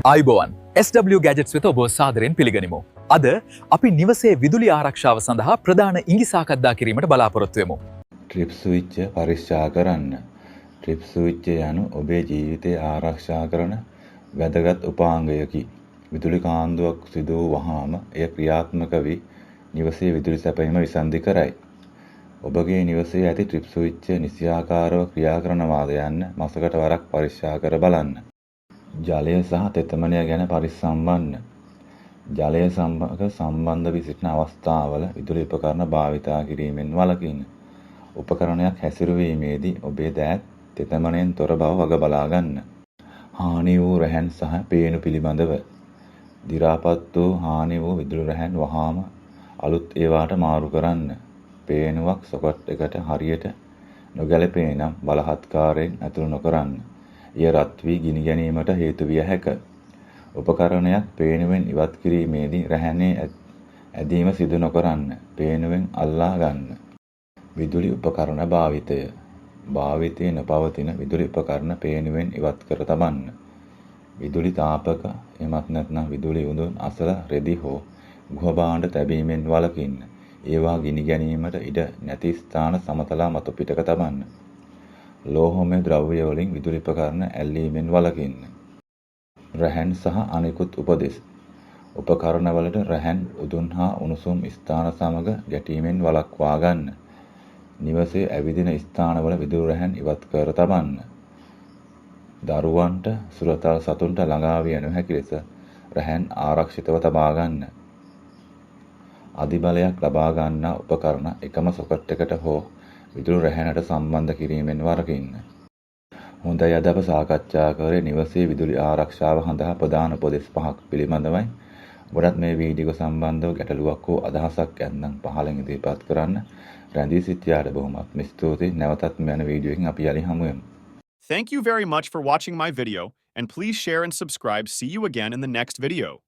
ආයුබෝවන්, SW Gadgets වෙත ඔබ සාදරයෙන් පිළිගනිමු. අද අපි නිවසේ විදුලි ආරක්ෂාව සඳහා ප්‍රධාන ඉඟි සාකච්ඡා කිරීමට බලාපොරොත්තු වෙමු. ට්‍රිප් ස්විච් පරීක්ෂා කරන්න. ට්‍රිප් ස්විච් යනු ඔබේ ජීවිතය ආරක්ෂා කරන වැදගත් උපාංගයකි. විදුලි කාන්දුවක් සිදු වූ වහාම එය ක්‍රියාත්මක වී නිවසේ විදුලි සැපයීම විසන්ධි කරයි. ඔබගේ නිවසේ ඇති ට්‍රිප් ස්විච් නිසියාකාරව ක්‍රියා කරනවාද යන්න මසකට වරක් පරීක්ෂා කර බලන්න. ජලය සහ තෙතමනය ගැන පරිස්සම් වන්න. ජලය සමග සම්බන්ධ වී සිටින අවස්ථාවල විදුලි උපකරණ භාවිතා කිරීමෙන් වළකින්න. උපකරණයක් හැසිරවීමේදී ඔබේ දෑත් තෙතමනයෙන් තොර බව වග බලා ගන්න. හානි වූ රැහැන් සහ පේනු පිළිබඳව. දි รา පත් වූ, හානි වූ විදුලි රැහැන් වහාම අලුත් ඒවාට මාරු කරන්න. පේනුවක් සොකට් එකට හරියට නොගැලපේ නම් බලහත්කාරයෙන් ඇතුළු නොකරන්න. එය රත් වී ගිනි ගැනීමට හේතු විය හැක. උපකරණයක් පේනුවෙන් ඉවත් කිරීමේදී රැහැනේ ඇදීම සිදු නොකරන්න. පේනුවෙන් අල්ලා ගන්න. විදුලි උපකරණ භාවිතය. භාවිතයේ නොපවතින විදුලි උපකරණ පේනුවෙන් ඉවත් කර තබන්න. විදුලි තාපක එමත් නැත්නම් විදුලි උඳුන් අසල රෙදි හෝ ගෘහ භාණ්ඩ තැබීමෙන් වළකින්න. ඒවා ගිනි ගැනීමට ඉඩ නැති ස්ථාන සමතලා මතු පිටක තබන්න. ලෝහමය ද්‍රව්‍ය වලින් විදුලි උපකරණ ඇල්ලීමෙන් වළකින්න. රැහැන් සහ අනෙකුත් උපදෙස්. උපකරණවලට රැහැන් උදුන් හා උණුසුම් ස්ථාන සමග ගැටීමෙන් වළක්වා ගන්න. නිවසේ ඇවිදින ස්ථානවල විදුලි රැහැන් ඉවත් කර තබන්න. දරුවන්ට, සුරතල් සතුන්ට ළඟා විය නොහැකි ලෙස රැහැන් ආරක්ෂිතව තබා ගන්න. අධිබලයක් ලබා ගන්නා උපකරණ එකම සොකට් එකට හෝ විදුලි රැහැනට සම්බන්ධ කිරීමෙන් වළකින්න. හොඳයි, අද අප සාකච්ඡා කරේ නිවසේ විදුලි ආරක්ෂාව සඳහා ප්‍රධාන උපදෙස් පහක් පිළිබඳවයි. ඔබටත් මේ වීඩියෝ සම්බන්ධව ගැටලුවක් හෝ අදහසක් ඇත්නම් පහළින් ඉදිරිපත් කරන්න. රැඳී සිටියාට බොහොමත්ම ස්තුතියි. නැවතත් මෙවැනි වීඩියෝ එකකින් අපි යලි හමු වෙමු. Thank you very much for watching my video, and please share and subscribe. See you again in the next video.